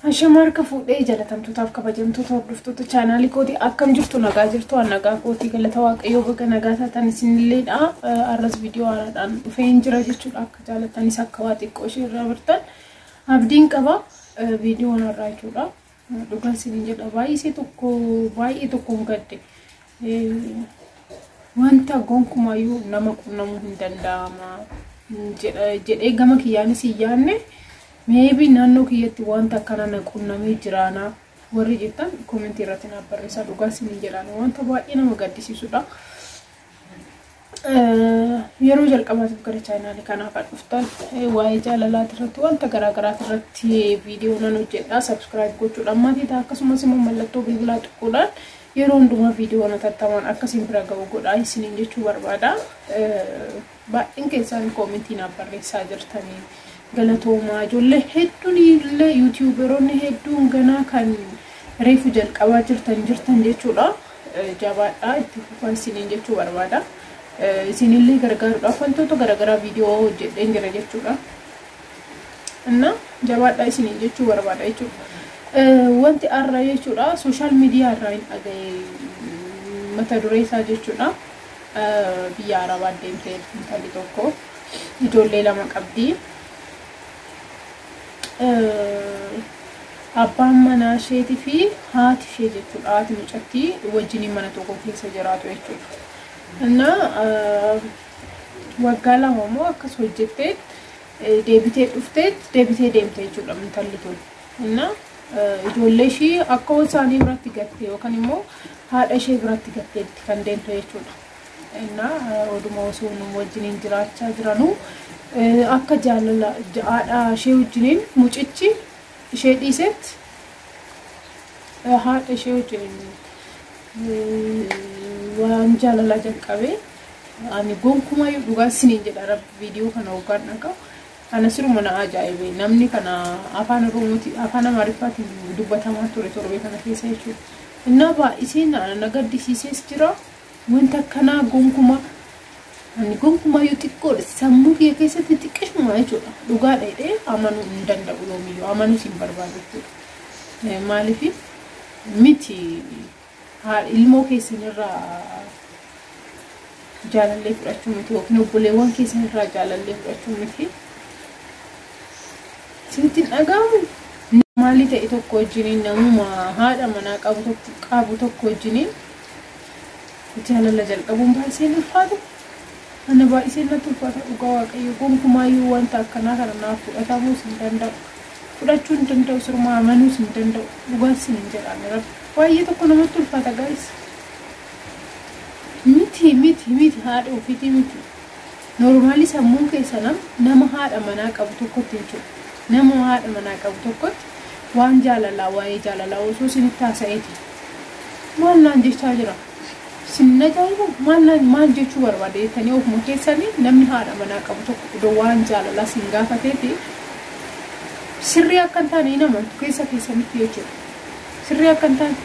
Ashamaa harka fuudhee jalatamtootaaf kabajamtoota hordoftoota chaanaalii kootii, akkam jirtu? Nagaa jirtu? An nagaa kootii, galata Waaqayyoo. Baga nagaa taatan isinilleedha. Arras viidiyoo haaraadhaan dhufeen jira jechuudha. Akka jaalatanis akka waa xiqqoo ishee irraa bartan abdiin qaba. Viidiyoon har'aa jechuudha. Dhugaa isiniin jedha, baay'isee tokko baay'ee tokkoon gadde. Wanta gonkumaayyuu nama qunnamuu hin danda'ama jedhee gama kiyyaanis hin yaadne. Maybe naannoo kiyyatti wanta akkana na qunnamee jiraana warri jettan koomentii irratti naaf barreessaa. Dhugaa isiniin jedhaan, wanta baay'ee nama gaddisiisudha. Yeroo jalqabaatiif gara chaanaalii kanaa kan dhuftan, waa'ee jaalalaati irratti, wanta garaagaraati irratti viidiyoo nan hojjedha. Subscribe gochuudhaan maatii ta'a, akkasumas immoo mallattoo bilbilaa tuquudhaan yeroo hundumaa viidiyoo hatattamaan akkasiin bira ga'u godhaa isiniin jechuu barbaada. Baay'een keessaan koomentii naaf barreessaa jirtanii, galatoomaa. Ijoollee hedduun illee, yuutiyuuberoonni hedduun ganaa kan reefu jalqabaa jirtan jechuudha. Jabaadhaa, itti fufaa isiniin jechuu barbaada. Isinillee gargaaruudhaaf wantoota garaagaraa viidiyoo hojjedheen jira jechuudha. Inna jabaadhaa isiniin jechuu barbaada jechuudha. Wanti har'a jechuudha, social media irraa hin dhagaye mata duree isaa jechuudha. Biyya Arabaa deemtee intalli tokko ijoollee lama qabdi. Abbaan manaa isheetii fi haati ishee jechuudha. Haati mucattii wajjiniin mana tokko keessa jiraatu jechuudha. Innaa waggaa 2 immoo akkas hojjettee deebitee dhuftee deebitee deemte jechuudha intalli tun. Innaa ijoollee ishii akka isaanii biratti gatte yookaan immoo haadha ishee biratti gatteetti kan deemte jechuudha. Innaa oduma osoo nu wajjiniin jiraachaa jiranuu akka jaalala haadha ishee wajjiniin mucichi ishee dhiisetti haadha ishee wajjiniin waan jaalalaa jalqabee. Ani gonkumayyuu, dhugaa isiniin jedha, Rabbi, viidiyoo kana hoggaan dhaga'u ana siruma na ajaa'ibe. Namni kana afaan Oromooti, afaan Amaariffaatiin dubbatamaa ture torbee kana keessa jechuudha. Innaa baay'isee na gaddisiisees jira. Wanta akkanaa gonkumaa ani gonkumayyuu xiqqoodha sammuu kiyya keessatti xiqqishuma jechuudha. Dhugaadha jedhee amanuu hin danda'u, yoomiyyuu amanuus hin barbaadu jechuudha. Maaliif miti, ilmoo keessanirraa jaalallee fudhachuu miti, yookiin obboleewwan keessanirraa jaalallee fudhachuu miti. Isinitti hin dhaga'amu? Maalii ta'e tokko wajjiniin, namuma haadha manaa qabu tokko wajjiniin jaalala jalqabuun baay'isee ulfaata. Ana baay'isee natti ulfaata, dhugaa Waaqayyo. Gonkumaayyuu wanta akkanaa kana naaf fudhatamuus hin danda'u. Fudhachuu hin danda'u, siruma amanuus hin danda'u. Dhugaan isiniin jedhaan, Rabbi. Baay'ee tokko namatti ulfaata, guys. Miti, miti, miti, haadha ofiitii miti. Normally sammuun keessa nama haadha manaa qabu tokkotti jechuudha. Nama haadha manaa qabu tokkotti waan jaalalaa, waa'ee jaalalaa osoo isinitti haasa'eeti. Maal naan jechaa jira? Isin ajaa'ibu, maal naan maal jechuu barbaade jettanii ofuma keessanii namni haadha manaa qabu tokko odoo waan jaalalaa isin gaafateeti sirrii akka hin taane hin amantu keessa keessanitti jechuudha. Sirrii akka hin taane.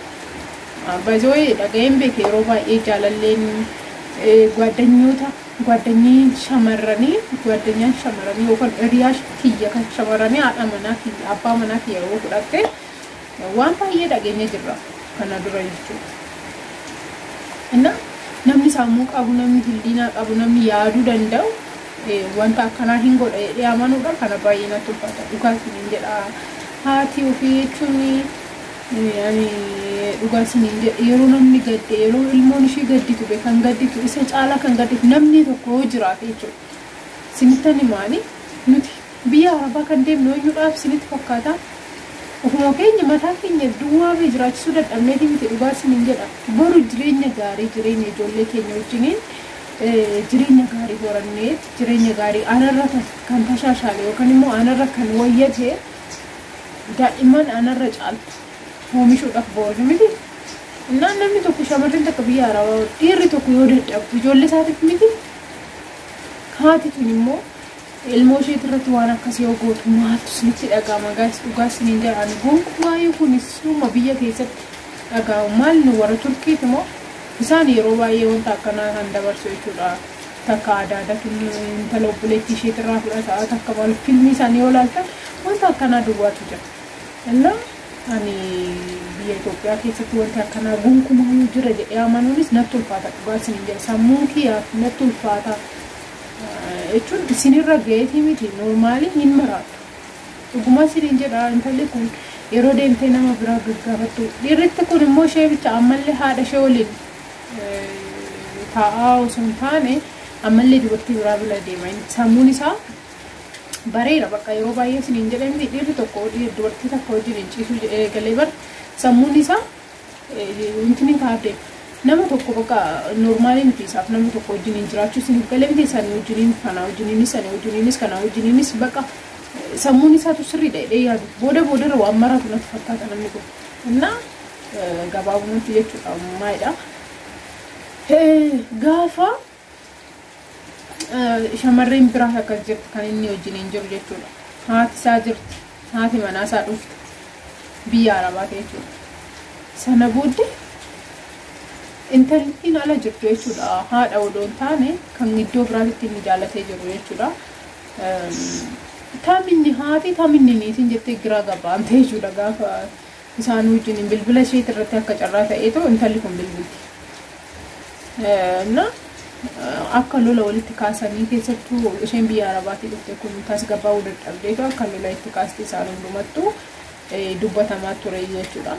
Baay'ee dhaga'een beeke, yeroo baay'ee jaalalleen gwaaddanyoota, gwaddanyii shamarranii, gwaddanyaan shamarranii yookaan hiriyaa kiyya kan shamarranii haadha manaa kiyya, abbaa manaa kiyya yeroo fudhatte waan baay'ee dhageenya jirra kana dura jechuudha. Inna namni sammuu qabu, namni hildiinaa qabu, namni yaaduu danda'u wanta akkanaa hin godha jedhee amanuudha kana baay'ee natti ulfaata, dhugaa isiniin jedha. Haati ofii jechuun, ani dhugaa isiniin jedha, yeroo namni gadde, yeroo ilmoon ishii gadditu, kan gadditu isa caalaa kan gadditu namni tokko yoo jiraate jechuudha. Isinittan himaani, nuti biyya Arabaa kan deemnu eenyuudhaaf isinitti fakkaata? Ofuma keenya mataa keenya duwwaa bee jiraachisuu dadhabneeti miti, dhugaa isiniin jedha. Boru jireenya gaarii, jireenya ijoollee keenya wajjiniin jireenya gaarii horannee, jireenya gaarii anarra kan tashaashaale yookaan immoo anarra kan wayyate daa'imman anarra caaltu oomishuudhaaf boru miti. Innaan namni tokko, shamarreen takka biyya Arabaa, dhiirri tokko yoo dadhabdu ijoollee isaatiif miti. Haati tun immoo ilmoo isheet irratti waan akkasii yoo gootu maaltu isinitti dhaga'ama, guys? Dhugaa isiniin jedhan, gonkumaayyuu kun suma biyya keessatti dhaga'amu. Maal nu warra Turkiiti immoo isaan yeroo baay'ee wanta akkanaa kan dabarsu jechuudha. Takka adaadatu intala obboleettii isheetirraa fudhata, takka maal, filmii isaanii yoo ilaaltan wanta akkanaa duwwaatu jira. Innaa ani biyya Itoophiyaa keessatti wanti akkanaa gonkumaa jira jedhee amanuunis natti ulfaata dhugaa isiniin jedha. Sammuun kiyyaaf natti ulfaata jechuun isinirra ga'eetii miti normaalii hin maraatu. Dhuguma isiniin jedha intalli kun yeroo deemtee nama biraa gaggaafattu. Dhiirritti kun immoo ishee bicha ammallee haadha ishee waliin taa'aa osoo hin taane ammallee dubartii biraa bira deema. Sammuun isaa bareera bakka yeroo baay'ee isiniin jedhee miti dhiirri tokko dubartii takka wajjin hin ciisuu jedhee galee bar sammuun isaa wanti ni taa'ee nama tokko bakka normaalii miti isaaf nama tokko wajjin hin jiraachuu isiniif galee miti isaanii wajjiniin kana wajjiniinis sana wajjiniinis kana wajjiniinis bakka sammuun isaatu sirriidha jedhee yaadu booda boodarra waan maraatu natti fakkaata namni kun. Innaa gabaabumatti jechuudha maalidha. Gaafa shamarreen biraa akkas jirti kan inni wajjiniin jiru jechuudha. Haati isaa jirti. Haati manaa isaa dhufte. Biyya Arabaati jechuudha. Sana booddee intalittiin ala jirtu jechuudha. Haadha odoo hin taane kan iddoo biraatitti inni jaallatee jiru jechuudha. Taminni haati taminni niitiin jettee giraa gabaamte jechuudha gaafa isaan wajjiniin bilbila isheet irratti akka carraa ta'eetoo intalli kun bilbilti. Na akka lola walitti kaasanii keessattuu isheen biyya Arabaatii dhufte kun tasgabbaa'uu dadhabdeetu akka lola itti kaaste isaan hundumattuu dubbatamaa ture jechuudha.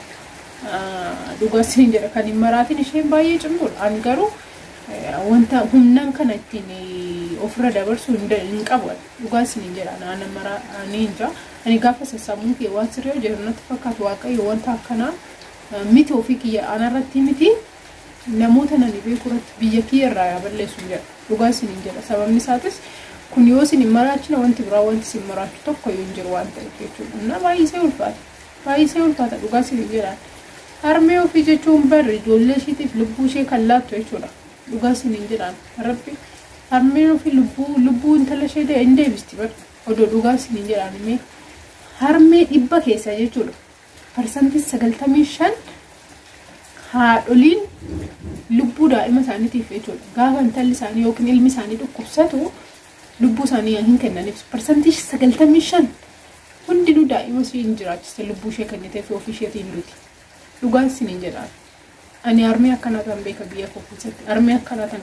Dhugaa isin jedha kan hin maraatin isheen baay'ee cimtuudha. Ani garuu wanta humnaan kana ittiin ofirra dabarsuu hin qabu. Dhugaa isin jedha naan maraa ani hin jira. Ani gaafa sassamuun kee waan sirrii hojjetu natti fakkaatu Waaqayyo wanta akkanaa miti ofii kiyya anarratti miti. Namoota nani beeku irratti biyya kiyya irraa yaa balleessu jedha. Dhugaa isiniin jedha. Sababni isaatis kun yoo isin hin maraachine wanti biraa wanti isin maraachu tokko yoo hin jiru waan ta'eef jechuudha. Na baay'isee ulfaata. Baay'isee ulfaata dhugaa isiniin jedha. Harmee ofii jechuun barri ijoollee isheetiif lubbuu ishee kan laattu jechuudha. Dhugaa isiniin jedha. Rabbi harmeen ofii lubbuu intala ishee hin deebisti barri. Odoo dhugaa isiniin jedha mee harmee 100 keessa jechuudha. 95% haadholiin lubbuu daa'ima isaaniitiif jechuudha. Gaafa intalli isaanii yookiin ilmi isaanii dhukkubsatu lubbuu isaanii hin kennaniif. 95% hundinuu daa'ima ishee hin jiraachiste lubbuu ishee kenniteef ofii isheetiin duuti. Dhugaan isiniin jedha. Ani harmee akkanaa tan beeka biyya koo keessatti. Harmee akkanaa tan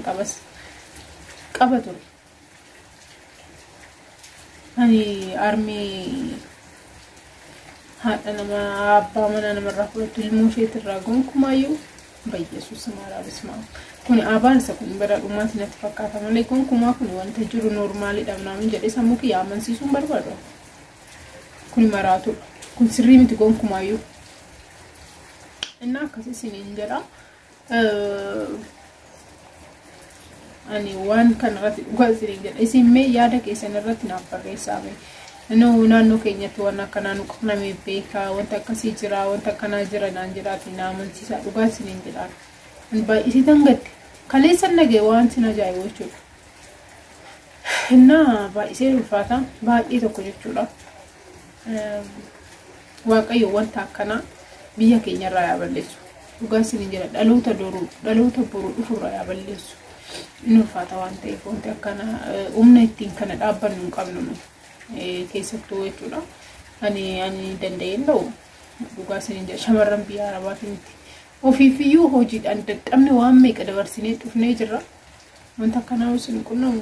qaba ture. Ani harmee haadha namaa abbaa manaa namarraa fudhattu ilmoo isheetirraa gonkumaayyuu Bayyesuus maaraa bismaa. Kuni abaarsa kun bara dhumaatti natti fakkaata malee gonkumaa kun wanta jiru noormaaliidha naamin jedhee sammuu kiyya amansiisuun barbaadu. Kuni maraatudha. Kun sirrii miti gonkumaayyuu. Innaa akkas isiniin jedha. Ani waan kanarratti dhugaa isiniin jedha. Isin mee yaada keessan irratti naaf barreessaa mee. Naannoo keenyatti waan akkanaa nu qunnamee beekaa wanta akkasii jira wanta akkanaa jira naan jedhaati na amansiisaa dhugaa isiniin jedha. Ani baay'isiitan gadde. Kaleessan dhaga'e waan sin ajaa'ibu jechuudha. Innaa baay'isee ulfaata baay'ee tokko jechuudha. Waaqayyo wanta akkanaa biyya keenyarraa yaa balleessu. Dhugaa isiniin jedha dhaloota boruu dhufurraa yaa balleessu. Inni ulfaata waan ta'eef wanti akkanaa humna ittiin kana dhaabbannu hin qabnu nu. Keessattuu jechuudha. Ani danda'een ta'u dhugaa isiniin jedha shamarran biyya Arabaatii miti. Ofiifiyyuu hojiidhaan dadhabne waan meeqa dabarsinee dhufnee jirra. Wanta akkanaa isin qunnamu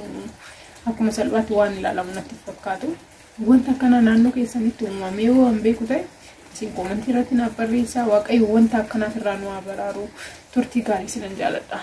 akkuma salphaatti waan ilaalamu natti fakkaatu. Wanta akkanaa naannoo keessanitti uumamee yoo waan beeku ta'e isin koomantii irratti naaf barreessaa. Waaqayyo wanta akkanaaf irraa nu haa baraaru. Turtii gaarii isinan jaaladha.